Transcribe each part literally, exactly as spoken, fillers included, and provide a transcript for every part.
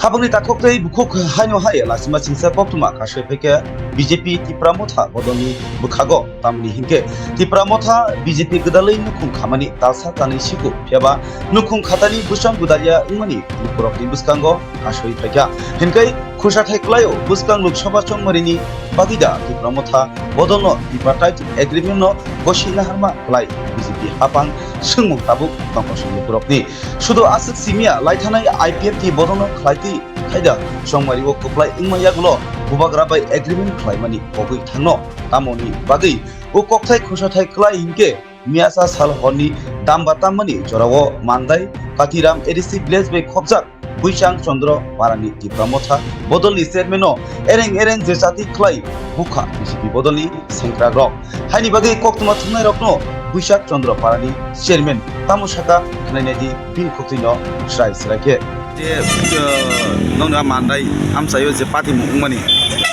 Tabukni takhuk tei bukhuk haino hai lasima singsa koktwma kasui phaikha B J P Tipra Motha bodolni bwkhago. Tamni hinkhe Tipra Motha B J P gwdalwi nukhung khamani talsa tanwi siku, phiyaba nukhung khatani bwsang gwdalya wngmani lukurokni bwskango kasui phaikha. Hinkhe khursathai kwlaio bwskang Lok Sabha chongmarini bagwi da Tipra Motha bodolno tripartite agreement no gosi naharma kwlai B J P hapang swngmung tabuk tongkosong lukurokni. Sudu aswk simiya laithanai I P F T ni bodolno khlaitwi khaida chongmario kwplai wngma yagulo bubagra bai agreement khlaimani kogwi thangno. Tamoni bagwi o kokthai khursathai kwlai hinkhe miyasa sal horni damba tammani jorao Mandai Katiram A D C village bai khopjak Buichang Chandra Parani Tipra Motha bodolni chairman no ereng ereng je chati khlai bukha B J P bodolni sengkrak rok. Haini bagwi koktwma thumnai rokno Buichak Chandra Parani chairman tamo saka khnainai di bini khukti no srai srai khe. Je, uh, nokni a Mandai amchaio je party mung wngmani,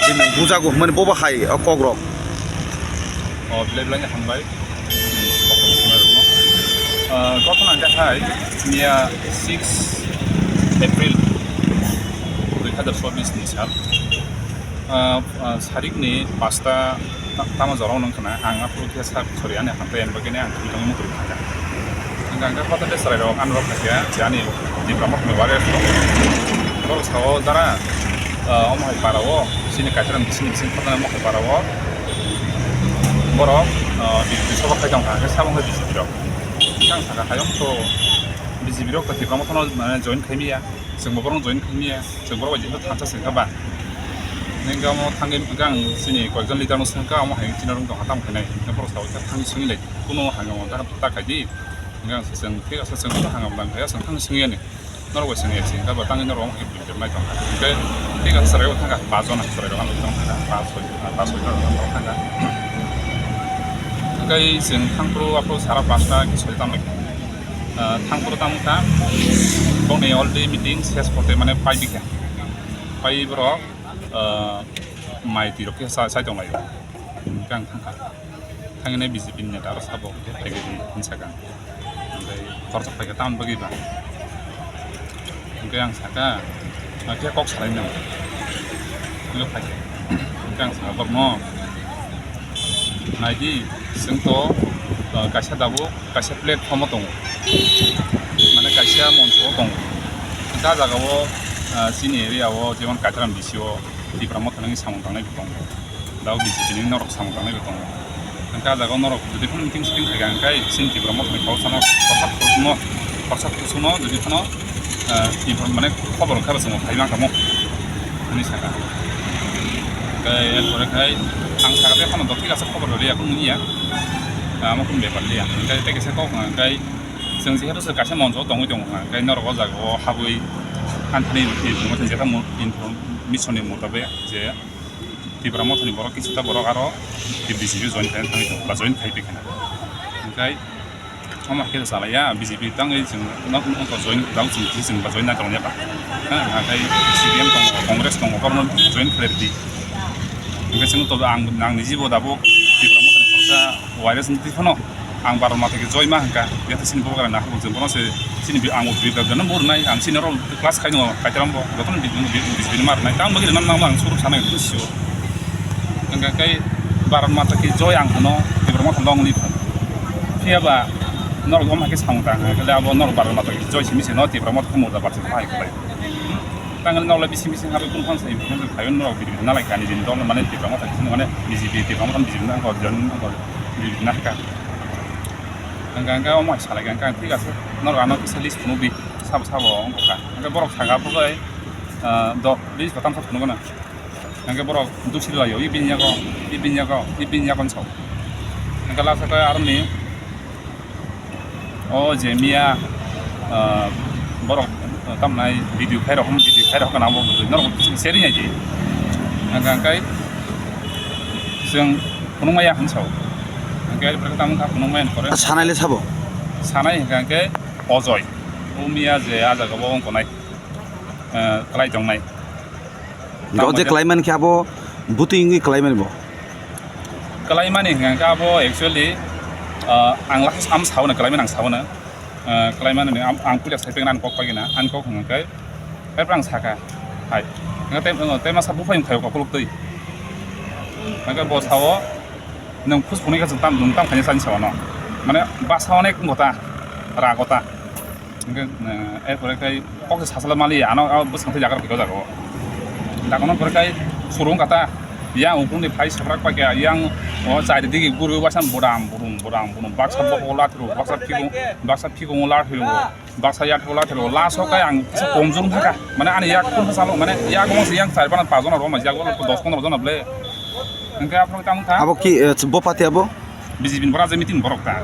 je nang bujago hwnmani bobo hai o kok rok. O belai belai hambai. Uh, koktwma hwnkhe hai miya six April dui hazar chobbish ni sal. Ah, ah, sarikni pasta ta-, tamo jorao nung khna, ang aphuru khe sak sori ani hambai ani bagwi ang tongmung kwrwi thangkha. Hwnkha hwnkhe hotel de chwrairok ani rok khaikhe je ani Tipra Mothani warriors rok. Borok sao dara, ah, omo hai para o, chini Kaitharam bisingni bising khotana omo hai para o. Borok, ah, B J P sobo khai tongkha, hwnkhe sabo wngkha B J P rok. Hwnkhe ang sakha, hayung to B J P rok to Tipra Mothano mane join khai miya, chwngbo borok join khai miya. Chwng borok bai jephru thansa swngkha ba. Neng khe omo thangwi hwnkhe ang chini koyekjon leader no swngkha, omo hai chini room tongkha tamo khainai. Hwnkhe borok sao khe thangwi swngwi lai, kuno hangno ta, ta khai di. Hwnkhe ang se chwng thik asa chwng kuno hangno bwlang khai, chwng thangwi swngwi ani. Norok bai swngya se, hwnkhe ba tangwi norok omo hai buini tongkha. Hwnkhe thik asa chwrairok thangkha, pas jona chwrairok ano tongkha, pas soi, pas soi jona thangkha. Hwnkhe chwng thangphuru aphuru sara pasta khe soi tamo. Ah, thangphuru tamo kha, bokni already meeting ses korte mane pai bikha. Pai borok, ah, mai twi rok khe sa-, sai tong lai. Hwnkhe ang thangkha. Thangwi B J P ni neta aro sabo hwnkhe phai di hinwi sakha. Hwnkhe khoroksa phaikha tamoni bagwi ba. Hwnkhe ang sakha, ah, khe kok salai nang. Hwnkhe phaikha. Hwnkhe ang sakha borokno, nai di, chwng to, ah, kaisa tabuk kaisa platform o tongo, mane kaisa moncho o tongo. Hwnkhe ah jaga o, ah, chini area o jemon Kaitharam D C o Tipra Motha nangni samung tangnai bo tongo, dao B J P ni norok samung tangnai bo tongo. Hwnkhe ah jaga o norok jodi phano meeting siting khaikha hwnkhe chini Tipra Motha ni khoroksa no, khoroksa khoroksa no, khoroksa khoroksa no jodi phano, ah, inform mane khobor wngkha ba chwng phai mankha mo hwnwi sakha. Hwnkhe erpore khai ang sakha tei phano thik asa khobor rwliya, kunu nungya. Amo kunu bepar liya. Hwnkhe tei kaisa kok hwnkhe chwng jehetu se kaisa monjo tongwi tongo hwnkhe norok o jaga o habwi anthani information jephru information ni motabek je Tipra Mothani borok kisa ta borok aro B J P join khai thangwi tongo ba join khai tongkha hwnkhe. Omo hai khe salaiya, B J P tangwi chwng nok nok join, dal chwng khe chwng ba join nai tongya ba. Ha, hatai C P M tongo, Congress tongo, borokno join khlai rwdi. Hwnkhe chwng to ang, ang niji bo dabo Tipra Mothani khoroksa wireless ni twi phano ang Bharat Mata ki joy ma hwnkha. Yathai chini bubagra nahar bo chwng bono se chini bi-, ang bo bibak jano bo rwnai, ang chini oro class khai no Kaitharam bo, jotono bi-, bi-, bi-, bi-, ma rwnai. Tamo bagwi rwna nangma ang suruk sanai, buji sio. Hwnkha khe Bharat Mata ki joy ang phano Tipra Motha long live. Phiya ba norok omo hai khe samung tang khe abo norok Bharat Mata ki joy simi se no Tipra Motha murda bar se hai khlai. Tangani norok bisi bisi habai kung phang sai phang sai norok bidi bidi nalai kani din dol mane Tipra Motha ki mane B J P Tipra Motha B J P nang kor jon nang kor bidi bidi nahka. Hwnkha hwnkha omo hai salai kha hwnkha thik ase norok ano kisa list phunuk di sabo sabo wngkha hwnkha borok saka phai dok bis batam sa phunuk gana. Hwnkhe borok dukhi laio, "Ih bini yago, ih bini yago, ih bini yago," hinwi sao. Hwnkhe lasa khe aroni o je miya, ah, borok tamnai video khairok, video khairok hwnkheno abo norok seri nai di. Hwnkhe hwnkhe chwng phunukmaya hinwi sao. Hwnkhe tamo kha phunukmaya hinwi kore. Sanai le sabo? Sanai hwnkhe hwnkhe Ojoi. O miya je ah jagao wngkha nai, ah, kwlai tongnai. Hwnkhe o je kwlai mani khe abo bwtwi wngwi kwlai mani bo? Kwlai mani hwnkha khe abo actually, ah, ang last am sao no kwlai mani ang sao no. Ah, kwlai mani ang, ang puila sai pegna ang kok pagina, ang kok hwnkha khe, khe ang saka. Hai. Hingke tei, tei masa buphai wngkha kokolok twi. Hingke bo sao, nwng phus phunui khe chwng tam, nwng tam khainai sani sao no. Mane basa onek wngkha ta, rago ta. Hingke, eh, erpore khe kok se sasala mali, ano, ano bwswng tei jaga rok jaga o. Dakono pore khe surung kata, yang ukung ni phai sabrak paikha, yang o chari digi guru basa bodam, bodum, bodam, bodum, baksa bokol la thru, baksa phikung, baksa phikung la thru. Baksa yak thula thelo, last o kai ang kisa komjor wngkha. Mane ani yak phun salo, mane yak wng se yang char pana pas jona roma, yak wng dos pondro jona ble. Hingke aphuru tamo kha. Abo ki, eh, bo party abo? B J P ni bora je meeting borok ta.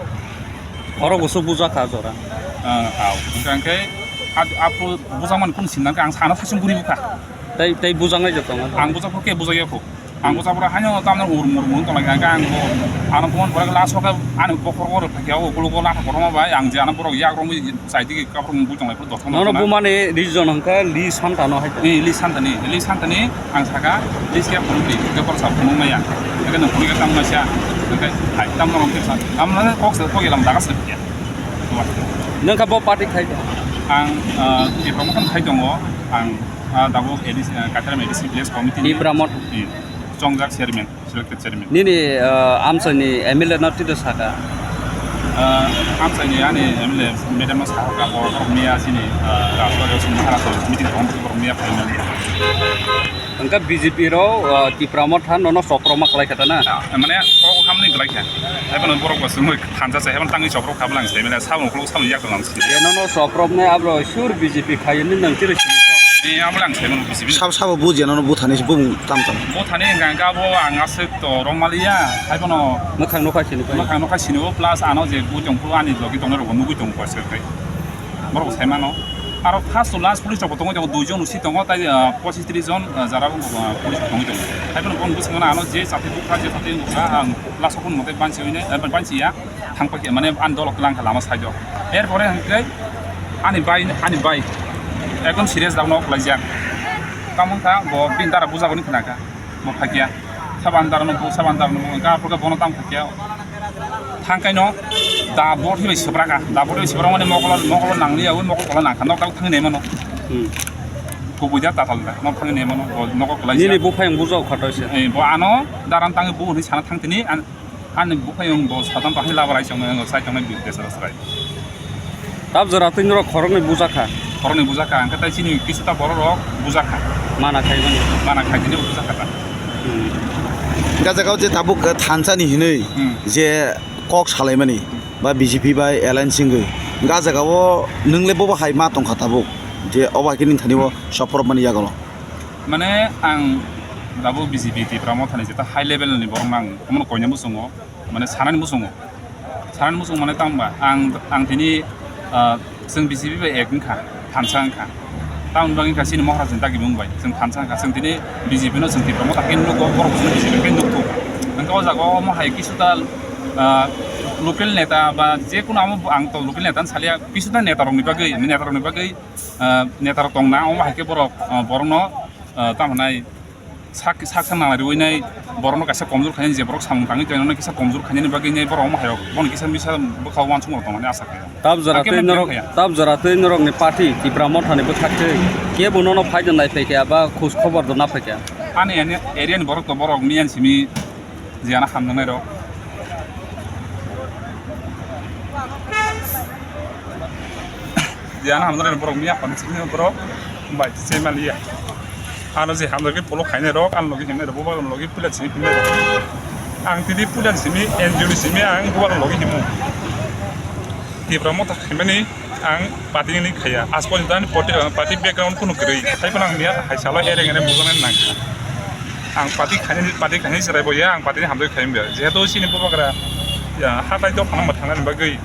Oro gusu buja kha jora. Ah, au. Hingke hingke ap-, aphuru buja man kun sinna ang sana thasung guri bukha. Tai, tai buja ngai joto ngai. Ang buja pho ke buja ya pho. Ang bwsa bwrwi haino tamno urmung urmung tonglaikha, hwnkhe ang bo ano phone pore last o khe ani bokhorok rw phaikha, o ukulok o laha kwbangma bai ang je ano borok yak romwi chai digi kaphuru mung bui tonglai phuru dothono. Nono bumani region hwnkhe Lee Santa no hai. Ni Lee Santa ni, Lee Santa ni ang sakha Lee se phunuk di, hwnkhe borok sa phunuk maya. Hwnkhe nwng phunuk khe tamo naisa, hwnkhe hai tamno rwng khe sa, tamno kok se kok elam daga se phikya. Nwng kha bo party khai? Ang, ah, Tipra Motha khai tongo, ang, ah, tabuk A D C, ah, Kaitharam A D C village committee ni Tipra Motha. Chongjak chairman, selected chairman. Nini, ah, amchaini M L A no tito saka? Ah, amchaini ani M L A madam no saka, bo, borok miya chini, ah, Rajbari o chini Maharaj meeting tong, borok miya phaimani. Hwnkhe B J P rok, ah, Tipra Motha nono soprokma khlai kha ta na? Ah, mane kok hamni glai kha. Haiphano borok bo chumui thansa se, haiphano tangwi soprok kha bwlang se, mane saboni ukulok saboni yak tonglam se. Nono soproknai abro sure B J P khai hwnwi nwng tiro sini sok. Eh, abo lang se mano B J P. Sab-, sabo bujiya nono buthani se bumung tam tam. Buthani hwnkha hwnkhe abo ang aswk to romaliya, haiphano mwkhang nokha sini pai. Mwkhang nokha sini o, plus ano je bui tongphuru ani logi tongnai rokbo nugui tongo koiser khai. Borok sai mano. Aro first to last police rokbo tongo, tongo duijon usi tongo, tai, ah, pochis tris jon, ah, jara bo, ah, police rok tongwi tongo. Haiphano bono bwskango ano je chati bukha, je chati bukha, ang last o phone mote bansi hwnwi, eh, bansi ya. Thang paikha, mane ani dolok tlang kha lama side o. Er pore hwnkhe ani bai, ani bai ekdom serious dakno kwlaijak. Tamo wngkha bo bini dara bujago ni khna kha, bo phaikya. Saban dara no bu, saban dara no bu, wngkha, aphuru khe bono tamo phaikya. Thang kaino da bot hibai sobra kha, da bot hibai sobra mani mokolo, mokolo nangli ya, mokol kola nangkha, nok tak thangwi naimano. Hmm. Kubui da tatal da, nok thangwi naimano, bo nokol kwlaijak. Nini buphai ang bujao kha toise. Eh, bo ano daran tangwi bu hwnwi sana thang tini, an-, Ani buphai wng bo sadam bahai labar ai chongnai, wng sai tongnai bi desra srai. Tab jora twi norok khoroknwi bujakha. Khoroknwi bujakha, hwnkhe tai chini kisuta borok rok bujakha. Mana khaimani. Mana khaitini bujakha ta. Hmm. Hwnkhe jaga o je tabuk thansa ni hinwi Hmm. je kok salaimani ba B J P bai alliance wngwi. Hwnkhe ah jaga o nwng le bobo hai ma tongkha tabuk je obo hai khe nini thani o soprok mani yago no. Mane ang tabuk B J P Tipra Mothani jeta high level ni borok nang omono koina muchungo, mane sanani muchungo, sanani muchungo mane tamo ba ang, ang tini, ah, chwng B J P bai ek wngkha, thansa wngkha, tamoni bagwi wngkha chini Maharaj ni dagi mung bai chwng thansa wngkha, chwng tini B J P no chwng Tipra Motha khe nugo, borok chwng B J P khe nukgo, hwnkhe o jaga o omo hai kisuta, ah, local neta ba jekunu amo ang to local neta wng salia, kisuta neta rokni bagwi, neta rokni bagwi, ah, neta rok tongna, omo hai khe borok, ah, borokno, ah, tamo hwnai sak, sak, sak nang riui nai borokno kaisa komjor khainani je borok samung tangwi tongmani kisa komjor khainani bagwi nai borok omo hai rok bono kisa misa bwkha uansukmung rok tongmani asa khe. Tab jora Hakhe twi omo norok, khe ya. Tab jora twi norokni party Tipra Mothani bwkha twi kebo nono phai do nai phai khe aba khoj khobor do na phai khe. Ani ani area ni borok to borok miyan simi je ano hamjaknai rok. Je ano hamjaknai borok miya phano sini borok bai se maliya. Ano je hamjaknai polo khainai rok, ano logi himnai rok, boba logi puila sini himnai rok. Ang tini puila simi, N G O ni simi ang boba logi himo. Tipra Motha khaimani ang party ni khaiya. As porjonto ani party, party background kunu kwrwi. Taiphano ang miya hai salo ereng ereng bujanai nang. Ang party khaini, party khaini chwrai bo ya, ang party ni hamjagwi khaimya. Jehetu chini bubagra, ya, hatai dophano mwthangnani bagwi,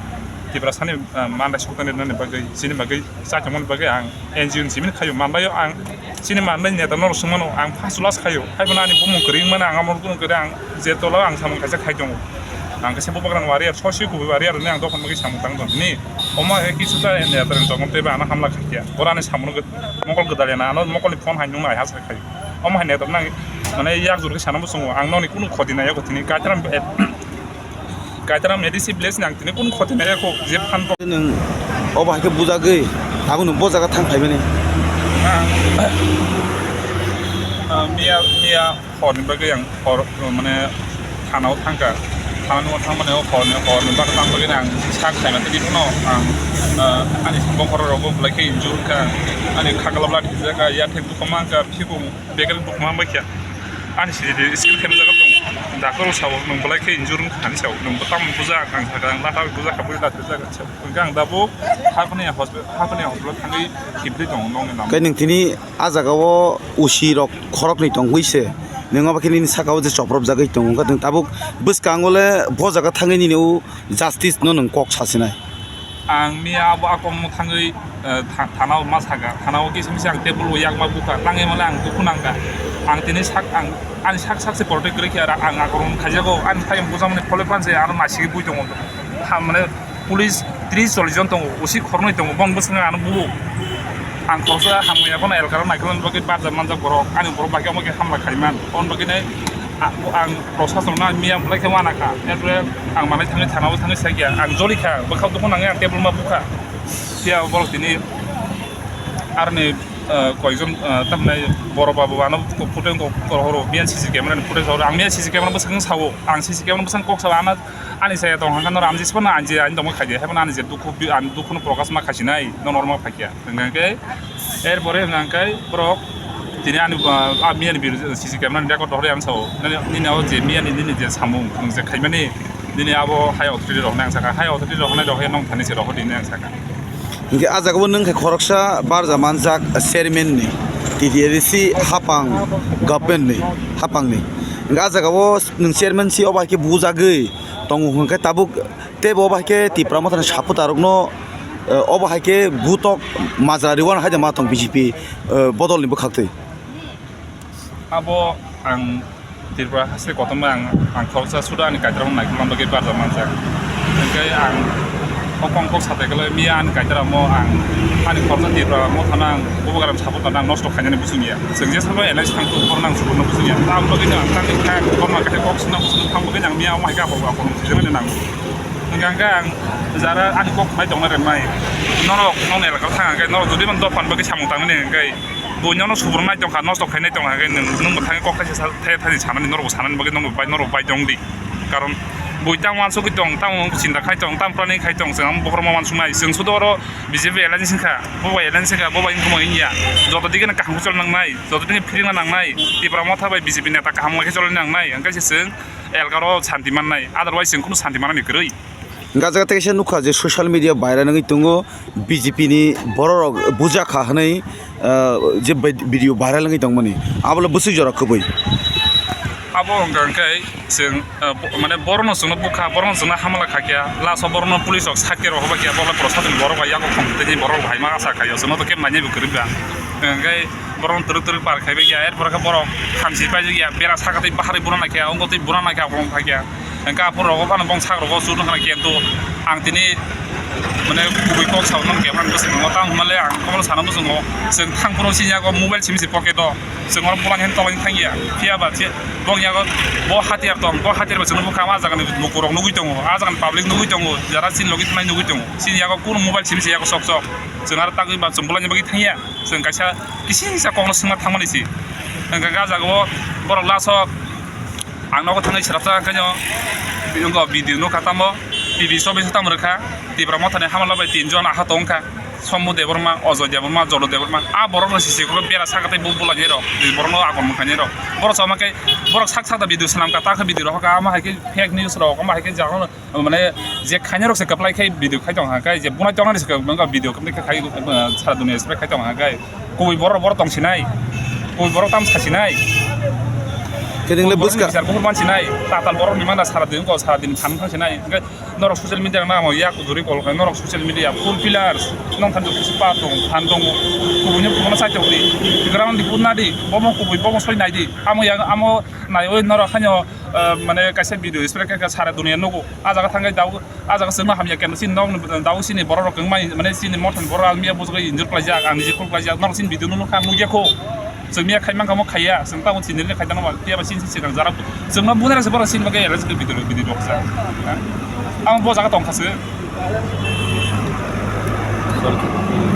Tiprasani, ah, mandai sokthani rwnani bagwi, chini bagwi, chachangmani bagwi ang N G O ni simi khaio, manbaio ang chini manbai neta norok swngmano, ang first last khaio. Haiphano ani bumung kwrwi wngmano, ang amo kunu kwrwi ang je tolao ang samung kaisa khai tongo. Ang kaisa bubagrang warrior, sosi kubui warrior hinwi ang dophano bagwi samung tang tong hini. Omo hai kisa ta neta rwng tongmani teibo ano hamla khaikha. Oro ani samungno mokol gwdalya na, ano mokolni phone hai nung nai ha sa khai. Omo hai neta nang, mane, yak jor khe sana muchungo, ang noni kunu khoti nai ya khotini, Kaitaram, Kaitaram A D C village ni ang tini kunu khoti nai ya kho, je phan bo. Nwng obo hai khe bujagwi, tabuk nwng bo jaga thang phaimani. Ah. Miya, miya horni bagwi ang hor, mane, thanao thangkha. Thanao thangmani o horni, horni bagwi tang bagwi ang sak khaima tei phano ang, ah, ani bongkhorok rogo belai khe injure wngkha. Ani khakla bla thijak kha, yathek dukha mankha, phikung beker dukha man baikha. Ani siri skill khaina jaga tongo. Doctor o sao nwng belai khe injure wngkha hinwi sao. Nwng bo tamo bujak ang sakha, ang lata bujak kha, bui lata bujak kha. Hwnkhe ang tabuk Hapani hospital, Hapani hospital thangwi himtwi tongo nokni lama. Khe nwng tini a jaga o usi rok khoroknwi tongwi se, nwng obo khe nini saka o je chopropjagwi tongo, wngkha nwng tabuk bwskango le bo jaga thangwi nini o justice no nwng kok sasinai. Ang miya abo akomno thangwi, eh, tha-, thana o ma saka, thana o kisa misa ang table o yakma bukha, tangwi male ang dukhu nangkha. Ang tini sak, ang, ani sak sak se protect kwrwi khe, ang akorokno khaijago, ani thayung bwchamani phole phanse ano naisingwi bui tongo. Ha, mane, Police tris chollish jon tongo, usi khornoi tongo, bong bwskango ano bubo. Ang khoroksa hamya phano elkaro naikolna bagwi barjak manjak borok, ani borok bai khe omo khe hamla khaiman. Aboni bagwino a-, ang prosasonno miya belai khe uanakha. Erpore ang manwi thangwi thanao thangwi saikha, ang jolikha, bwkhao dukhu nangwi ang table ma bukha. Phiya borok tini aroni, eh, koijon, eh, tamni borok babu ano photo wngkha, horo miya C C camera ni footage horo, ang miya C C camera bwskango sao, ang C C camera bwskango kok sao, ano Ani saya tong hangkha norok, ang jisphano ang je ani tongma khaidi, haibano ani je dukhu, ani dukhuno prokash ma khaisinai, no norok ma phaikya. Hwnkha khe, erpore hwnkha khe borok tini ani, ah, ah, miyani video C C camera ni record rohorwi ang sao. Nini, nini o je miyani nini je samung, nwng je khaimani, nini abo high authority rok nai ang sakha, high authority rok nai rohorwi nong thani se rohorwi nai ang sakha. Hinkhe ah jagao nwng khe khoroksa barja manjak chairman ni, T T A D C hapang government ni, hapang ni. Hinkhe ah jagao nwng chairman si obo hai khe bujagwi tongo hwnkhe tabuk tei bo obo hai khe Tipra Mothani supporter rokno, eh, obo hai khe butok majra rwna hai de ma tong B J P, eh, bodol ni bwkhaktwi. Abo ang Tripura haste kotorma ang, ang khoroksa suda ani Kaitorno naikolna bagwi barjak manjak. Hwnkhe ang o kong kok satai khlai miya ani Kaitorno ang ani khoroksa Tripura Mothano ang Bubagram support khlaina ang nosto khainani buchung ya. Chwng je salo alliance thang tongo, bohrok nang sukurno buchung ya. Tabuk bagwino ang tangwi kha, bohrok nang khe kok swnam swnam thang bagwino ang miya omo hai khe aphuru aphuru khijaknani nango. Hwnkhe ang jara ani kok bai tongna rwnai. Norok nokni elakao thang khe norok jodi man dophan bagwi samung tangmani hwnkhe buino no sukurno nai tongkha, nosto khainai tongkha hwnkhe nwng, nwngbo thangwi kok thaisa thai thani sanani norokbo sanani bagwi norokbo bai, norok bai tongdi. Karon bui tamo uansugwi tong, tamo chinta khai tong, tamo planning khai tong, chwng amo bohrokma uansuknai. Chwng sudo oro B J P alliance wngkha, bo bai alliance wngkha, bo bai wngkha wngya. Joto digi no kaham khe cholna nangnai, joto digi phirikna nangnai, Tipra Motha bai B J P neta kaham khe cholna nangnai, hwnkhe se chwng elkaro santi mannai, otherwise chwng kunu santi manani kwrwi. Gajak tei kaisa nukha je social media viral wngwi tongo, B J P ni borok rok bujak kha hwnwi, ah, je vid-, video viral wngwi tongmani, abo le bwswk jora kwbwi. Abo wngkha hwnkhe chwng, ah, bo-, mane borokno chwngno bukha, borokno chwngno hamla khakya, last o borokno police rok sakya rok hobaikya, borok le prosason borok bai yago khong tei borok bai ma asa khaio, chwngno to kebo nainaibo kwrwi ba. Hwnkhe borokno twrwk twrwk par khaibaikya, er pore khe borok hamsi paijak ya, bera saka tei baharwi buna naikha, wngkha tei buna naikha, borok phakya. Hwnkhe aphuru rogo phano bong sak rogo chuk nokha khe to ang tini mane kubui kok sao nang khe man bwswk nango tamo hwnmale ang kono sana bwswk nango chwng thang phuru sini yago mobile simi se pocket o chwng oro bolong hin tolong thang ya phiya ba che bong yago bo hatiar tong bo hatiar ba chwng bwkha ma jaga ni mukurok nugui tongo a jaga ni public nugui tongo jara chini logi thanai nugui tongo chini yago kuno mobile simi se yago sok sok chwng aro tagwi ba chwng bolong ni bagwi thang ya chwng kaisa kisi kisa kokno swngna thangmani se hwnkhe ah jaga o borok last o Ang nogo thangwi swrapsa khaino, wngkha video nukha tamo, T V sobis tamo rwkha, Tipra Mothani hamala bai tinjon aha tongkha, Sombu Debbarma, Ojoy Debbarma, Jolo Debbarma, a borokno sisi khe bera saka tei bo bulainai rok, borokno agon mukhainai rok, borok sama khe, borok sak sak da video swnamkha, ta khe video rohorkha, ama hai khe fake news rok, ama hai khe jagano. Mane je khainai rok se kwplai khai video khai tong kha, khai je bunai tongnani se kwbangma video kwbangma khai, eh, sara dunia spread khai tong kha, khai kubui borok borok tong sinai, kubui borok tam sa sinai. Khe nwngle bwskang bichar buphur man sinai, tatal borok ni mana sara din ko sara din phan thang sinai. Hwnkhe norok social media nang yak duri kol khai norok social media full pillars nong than kisi pa tong than tongo. Kubui ni buphur sai tong di, ground di pun nadi, bomo kubui bomo soi nai di, amo yang amo nai oi norok khaino, eh, mane kaisa video spread khai sara dunia nugo. Ah jaga thangwi dabu, ah jaga chwngno hamya khe chini nok, dabu chini borok rok wngmani, mane chini mothani borok ang miya bujagwi injure khlaijak, ang niji kul khlaijak, norok chini video no nukha, nukya kho. Chwng miya khai mankha mo khaiya, chwng tamo chini le khai tangma, phiya ba chini se swkang jara. Chwngno bunai rok se borok chini bagwi arrest khe video, video rok sa. Ang bo jaga tongkha se.